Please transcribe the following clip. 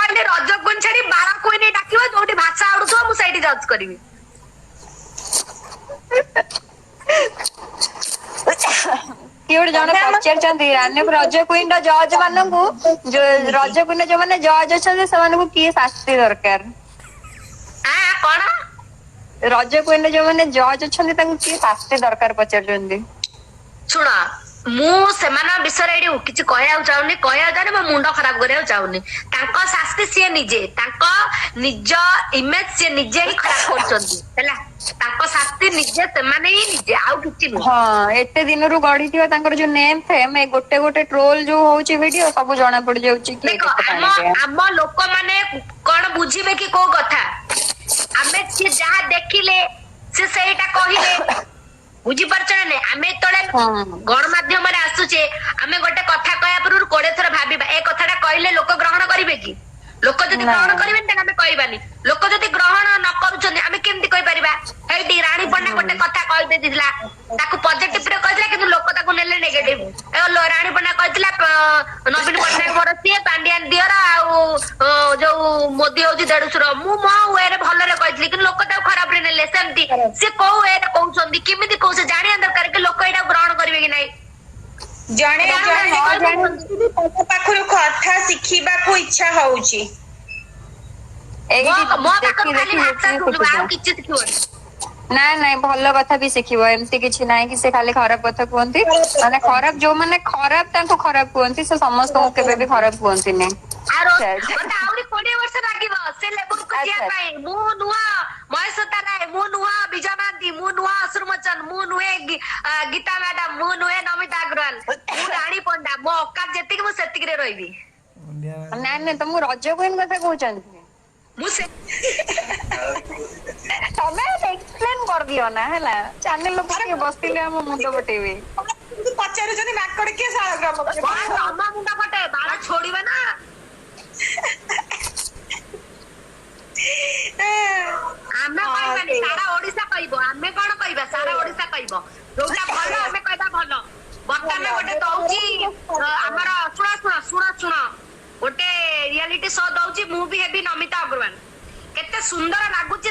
କହିଲି ରଜ କୁଇନ ଛାଡି ବାଳ କୁଇନ ଡାକିବ, ଯୋଉଠି ଭାଷା ଆଡୁଥିବ ମୁଁ ସେଇଠି ଜଜ୍ କରିବି। କିଏ ଗୋଟେ ଜଣେ ତମେ ଆମ ପଚାରିଛନ୍ତି ରାନୀ ରଜ କୁଇନ ର ଜଜ ମାନଙ୍କୁ, ରଜ କୁଇନ ର ଯୋଉମାନେ ଜଜ ଅଛନ୍ତି ସେମାନଙ୍କୁ କିଏ ଶାସ୍ତି ଦରକାର? ଆ କଣ? ରଜ କୁଇନ ର ଯୋଉମାନେ ଜଜ ଅଛନ୍ତି ତାଙ୍କୁ କିଏ ଶାସ୍ତି ଦରକାର ପଚାରୁଛନ୍ତି। ଶୁଣ, ମୁଁ ସେମାନଙ୍କ ବିଷୟରେ ଏଇଠି କିଛି କହିବାକୁ ଚାହୁଁନି, କହିବାକୁ ଚାହୁଁନି, ମୋ ମୁଣ୍ଡ ଖରାପ କରିବାକୁ ଚାହୁଁନି। ତାଙ୍କ ଶାସ୍ତି ସିଏ ନିଜେ, ତାଙ୍କ ନିଜ ଇମେଜ ସିଏ ନିଜେ ହିଁ ଖରାପ କରୁଛନ୍ତି, ହେଲା। ତାଙ୍କ ଶାସ୍ତି ନିଜେ ସେମାନେ ହିଁ ନିଜେ, ଆଉ କିଛି ନୁହଁ। ହଁ, ଏତେ ଦିନରୁ ଗଢିଥିବା ତାଙ୍କର ଯୋଉ ନେମ୍ ଫେମ୍, ଏ ଗୋଟେ ଗୋଟେ ଟ୍ରୋଲ ଯୋଉ ହଉଛି ଭିଡିଓ ସବୁ ଜଣା ପଡି ଯାଉଛି କିଏ ଦେଖ, କେତେ ଆମ ପାଣିରେ। ଆମ ଲୋକମାନେ କଣ ବୁଝିବେ କି କୋଉ କଥା? ଆମେ ସିଏ ଯାହା ଦେଖିଲେ ସେ ସେଇଟା କହିଲେ, ବୁଝିପାରୁଛ ନା ନାଇଁ? ଆମେ ଯେତେବେଳେ ଗଣମାଧ୍ୟମରେ ଆସୁଛେ, ଆମେ ଗୋଟେ କଥା କହିବା ପୂର୍ବରୁ 20 ଥର ଭାବିବା, ଏ କଥାଟା କହିଲେ ଲୋକ ଗ୍ରହଣ କରିବେ କି? ଲୋକ ଯଦି ନା। ଗ୍ରହଣ କରିବେନି ତାହେଲେ ଆମେ କହିବାନି। ଲୋକ ଯଦି ଗ୍ରହଣ ନ କରୁଛନ୍ତି ଆମେ କେମିତି କହିପାରିବା? ଏଇଠି ରାଣୀ ପଣ୍ଡା ଗୋଟେ କଥା କହିଦେଇଥିଲା, ତାକୁ ପଜିଟିଭ ରେ କହିଥିଲା, କିନ୍ତୁ ଲୋକ ତାକୁ ନେଲେ ନେଗେଟିଭ। ରାଣୀ ପଣ୍ଡା କହିଥିଲା ନବୀନ ପଟ୍ଟନାୟକ ମୋର ସିଏ ପାଣ୍ଡିଆନ ଦିଅର, ଆଉ ଯୋଉ ମୋଦି ହଉଛି ଦେଢଶୁର। ମୁଁ ମୋ ୱେରେ ଭଲରେ କହିଥିଲି, କିନ୍ତୁ ଲୋକ ତାକୁ ଖରାପରେ ନେଲେ। ସେମିତି ସେ କୋଉ ୱେରେ କହୁଛନ୍ତି, କେମିତି କହୁଛନ୍ତି ଜାଣିବା ଦରକାର କି ଲୋକ ଏଇଟା ଗ୍ରହଣ କରିବେ କି ନାଇଁ। ଜଣେ ଜଣେ ତମ ପାଖରୁ କଥା ଶିଖିବାକୁ ଇଚ୍ଛା ହଉଛି। ଏଇଠି ମୋ ପାଖରୁ ଦେଖି ଖାଲି ଦେଖି ଭାଷା ଯେତିକି ଶୁଣିବ, ଆଉ ଶିଖୁଛ। କିଛି ଶିଖିବନି। ନାଇଁ ନାଇଁ, ଭଲ କଥା ବି ଶିଖିବ। ଏମିତି କିଛି ନାଇଁ କି ସେ ଖାଲି ଖରାପ କଥା କୁହନ୍ତି। ମାନେ ଖରାପ ଯୋଉମାନେ ଖରାପ ତାଙ୍କୁ ଖରାପ କୁହନ୍ତି, ସେ ସମସ୍ତଙ୍କୁ କେବେ ବି ଖରାପ କୁହନ୍ତିନି। ଆଉ ମତେ ଆହୁରି 20 ବର୍ଷ ଲାଗିବ ସେ ଲେବୁଲକୁ ଯିବା ପାଇଁ। ମୁଁ ନୁହଁ ମହେଶ୍ୱତା ରାୟ, ମୁଁ ନୁହଁ ବିଜୟ ମହାନ୍ତି, ମୁଁ ନୁହଁ ଅଶ୍ରୁମୋଚନ, ମୁଁ ନୁହେଁ ଗୀତା ମ୍ୟାଡାମ, ମୁଁ ନୁହେଁ ନମିତା ଅଗ୍ରୱାଲ, ମୁଁ ରାଣୀ ପଣ୍ଡା। ମୋ ଅକାତ ଯେତିକି ମୁଁ ସେତିକିରେ ରହିବି। ନାଇଁ ନାଇଁ, ତମକୁ ରଜ କୁଇନ କଥା କହୁଛନ୍ତି। ମୁଁ ସେ ତମେ ଏକ୍ସପ୍ଲେନ କରିଦିଅ ନା, ହେଲା ଚ୍ୟାନେଲ ଲୋକ ଟିକେ ବସିଲେ ଆମ ମୁଣ୍ଡ ଫଟେଇବେ। ପଚାରୁଛନ୍ତି ମାଙ୍କଡ କିଏ ଶାଳଗ୍ରାମ କିଏ? ତମ ମୁଣ୍ଡ ଫଟେ ବାଳ ଛୋଡିବେ ନା। ଆମେ କହିବାନି, ସାରା ଓଡିଶା କହିବ। ଆମେ କଣ କହିବା, ସାରା ଓଡିଶା କହିବ। ଯୋଉଟା ଭଲ ଆମେ କହିବା ଭଲ। ବର୍ତ୍ତମାନ ଗୋଟେ ଦଉଛି ଆମର, ଶୁଣ ଶୁଣ ଶୁଣ ଶୁଣ, ଗୋଟେ ରିଆଲିଟି ଶୋ ଦଉଛି, ମୁଁ ବି ହେବି ନମିତା ଅଗ୍ରୱାଲ। କେତେ ସୁନ୍ଦର ଲାଗୁଛି।